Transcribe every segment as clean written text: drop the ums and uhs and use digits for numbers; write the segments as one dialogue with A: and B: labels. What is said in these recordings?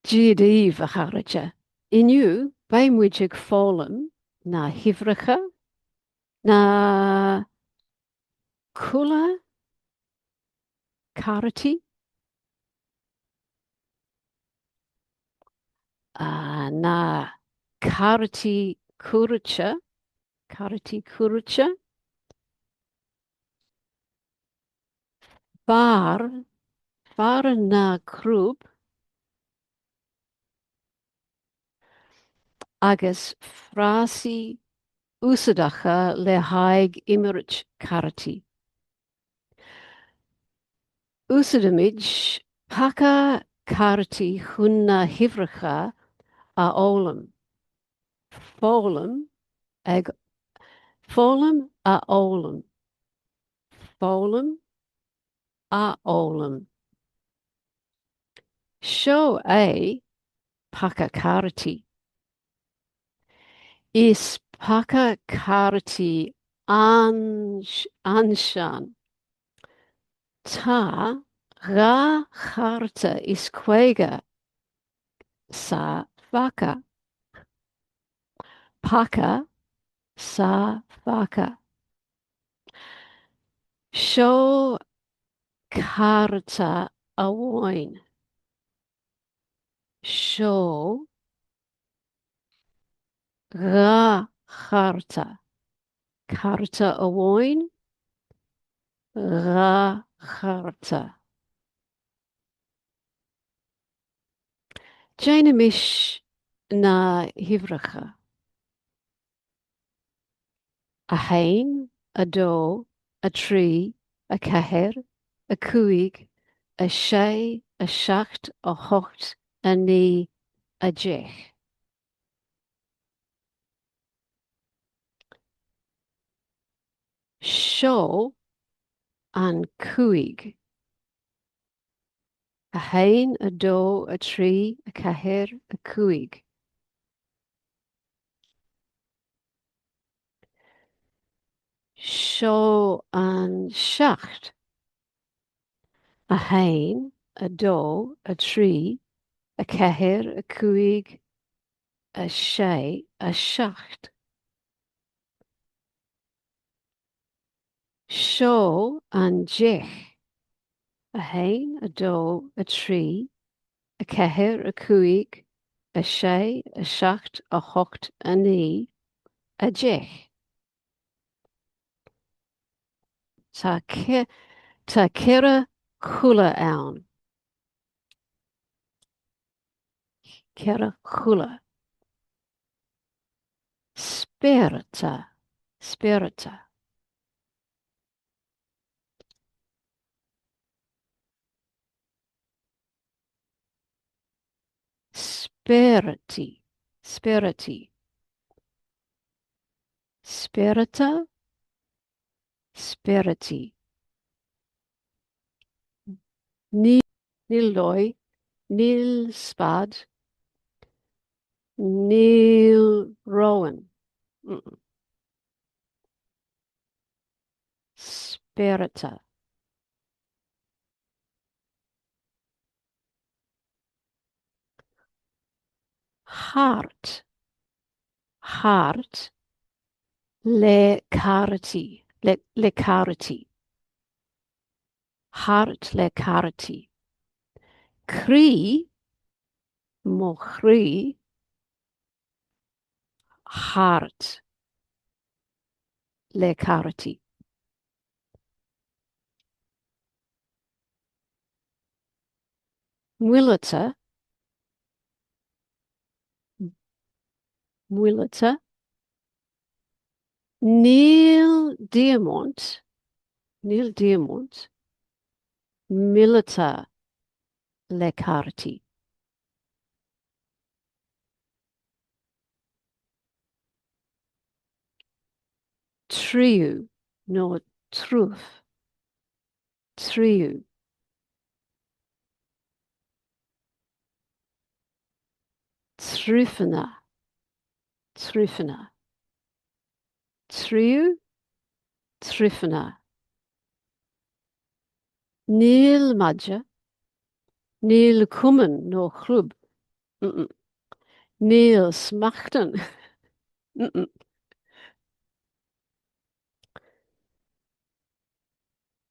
A: Dia daoibh, a chairde. Inniu, beidh muid ag foghlaim na huimhreacha, na cuala cártaí, na cártaí cuairte, cártaí cuairte, Fear, fear na gcrúb agus frásaí úsáideacha le haghaidh imirt cártaí. Úsáidimid paca cártaí chun na huimhreacha a fhoghlaim. Foghlaim ag foghlaim a fhoghlaim. Foghlaim a fhoghlaim. Seo é paca cártaí. Is paca cártaí an-sean. Tá 2 chárta is 50 sa phaca. Paca sa phaca. Seo cárta amháin. Seo 2 chárta. Cárta amháin, 2 chárta. Déanaimis na huimhreacha. 1, 2, 3, 4, 5, 6, 7, 8, 9, 10. Seo an 5. 1, 2, 3, 4, 5. Seo an 7. 1, 2, 3, 4, 5, 6, 7. Seo an 10. 1, 2, 3, 4, 5, 6, 7, 8, 9, 10. Tá Tá 4 chuala ann. 4 chuala. Spéarata, spéarata. Spéarataí, spéarataí. Spéarata, spéarataí. Níl lao, níl spad, níl róin. Spéarata. Thart, thart le cártaí, le cártaí. Thart le cártaí. Croí, mo chroí, thart le cártaí. Míleata, míleata. Níl diamant, níl diamant míleata le cártaí. Tríú nó truf, tríú. Trufanna, trufanna. Tríú, trufanna. Níl maide, níl cumann nó club. Níl smacht an.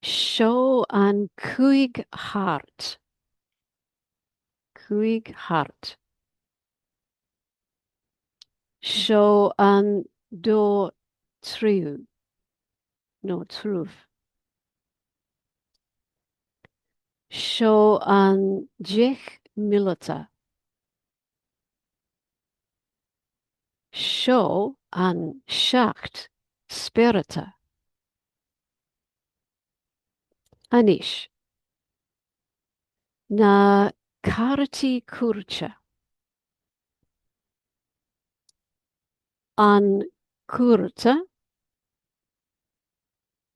A: Seo an chúig chairt. Cúig chairt. Seo an dá tríú nó triúr. Seo an deich míleata. Seo an seacht spioradálta. Anois, na cártaí cúirte. An cúrta,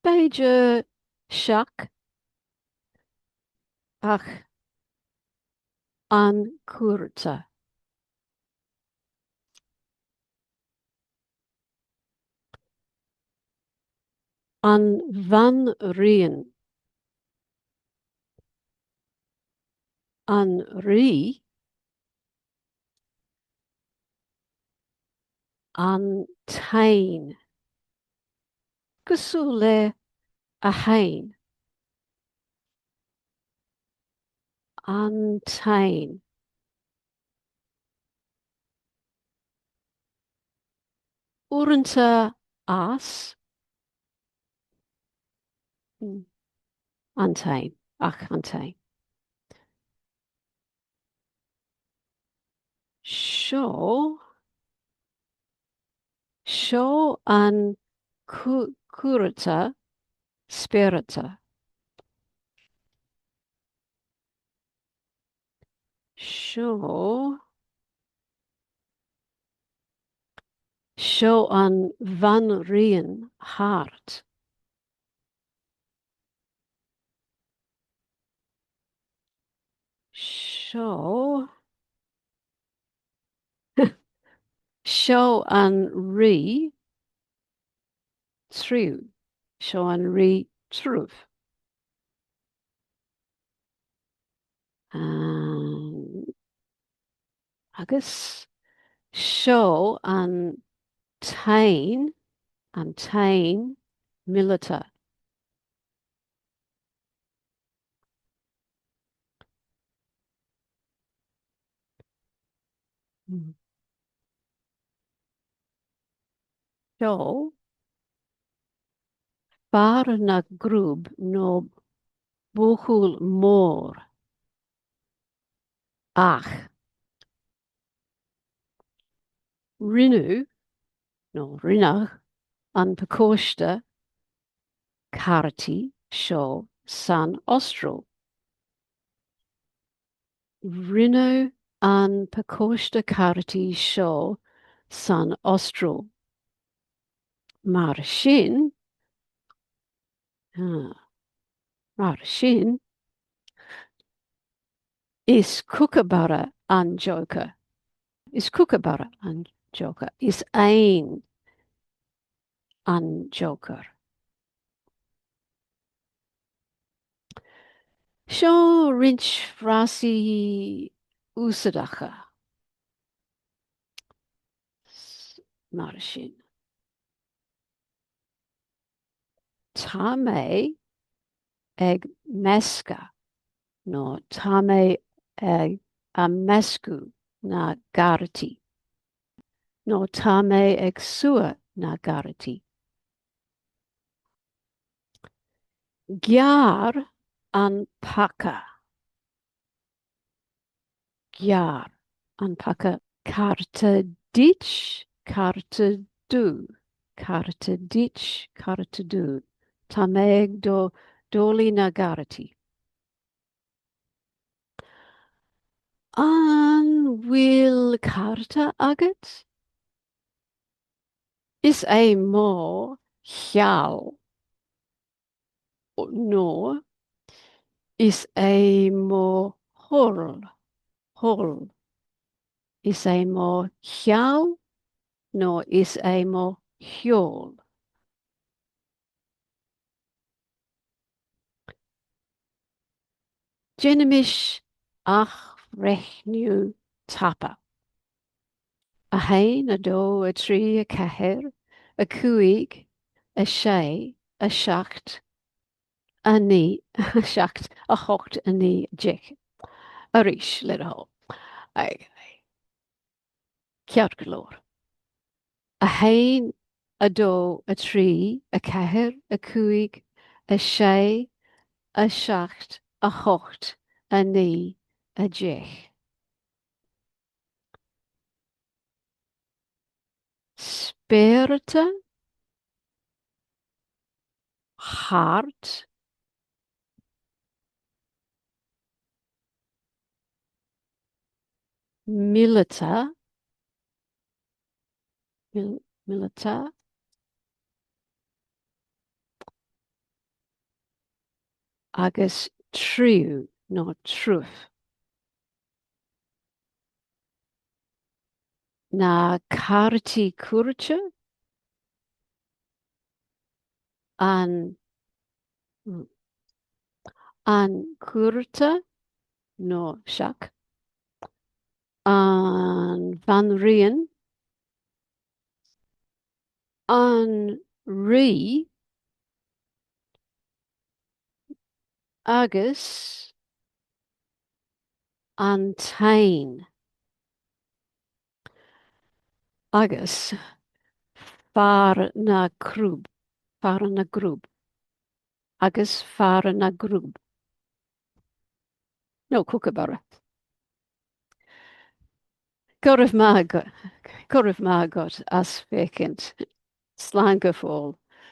A: b'fhéidir seach, ach an cúrta. An bhanríon. An rí. An t-éan. Cosúil le a haon. An t-éan. Uaireanta as. An t-éan, ach an t-éan. Seo, seo an cúrta spioradálta. Seo, seo an bhanríon thart. Seo, seo an rí tríú, seo an rí triúr. Agus seo an t-éan, an t-éan míleata. Seo fear na gcrúb nó buachaill mór. Ach rinneadh, nó rinneadh, an pacáiste cártaí seo san Astráil. Rinneadh an pacáiste cártaí seo san Astráil. Mar sin, Mar sin, is kookaburra an Joker. Is kookaburra an Joker. Is éan an Joker. Seo roinnt frásaí úsáideacha mar sin. Tá mé ag meascadh nó tá mé ag meascadh na gcártaí nó tá mé ag suathadh na gcártaí. Gearr an paca. Gearr an paca. Cárta duit, cárta domh. Cárta duit, cárta domh. Tá mé ag dáileadh na gcártaí. An bhfuil cárta agat? Is é mo sheal. nó is é mo thoil, thoil. Is é mo sheal nó is é mo sheol. Déanaimis athbhreithniú. tapa. 1, 2, 3, 4, 5, 6, 7, 9, 7, 8, 9, 10. Arís, le do thoil. Ok. Ceart go leor. 1, 2, 3, 4, 5, 6, 7, 8, 9, 10. Spéartha thart míleata míleata agus tríú nó triuf. Na cártaí cuairte, an an cúrta nó seach, an bhanríon, an rí agus an t-éan agus fear na gcrúb, fear na gcrúb agus fear na gcrúb. Nó kookaburra. Go raibh maith agat, go raibh maith agat as féachaint. Slán go fóill.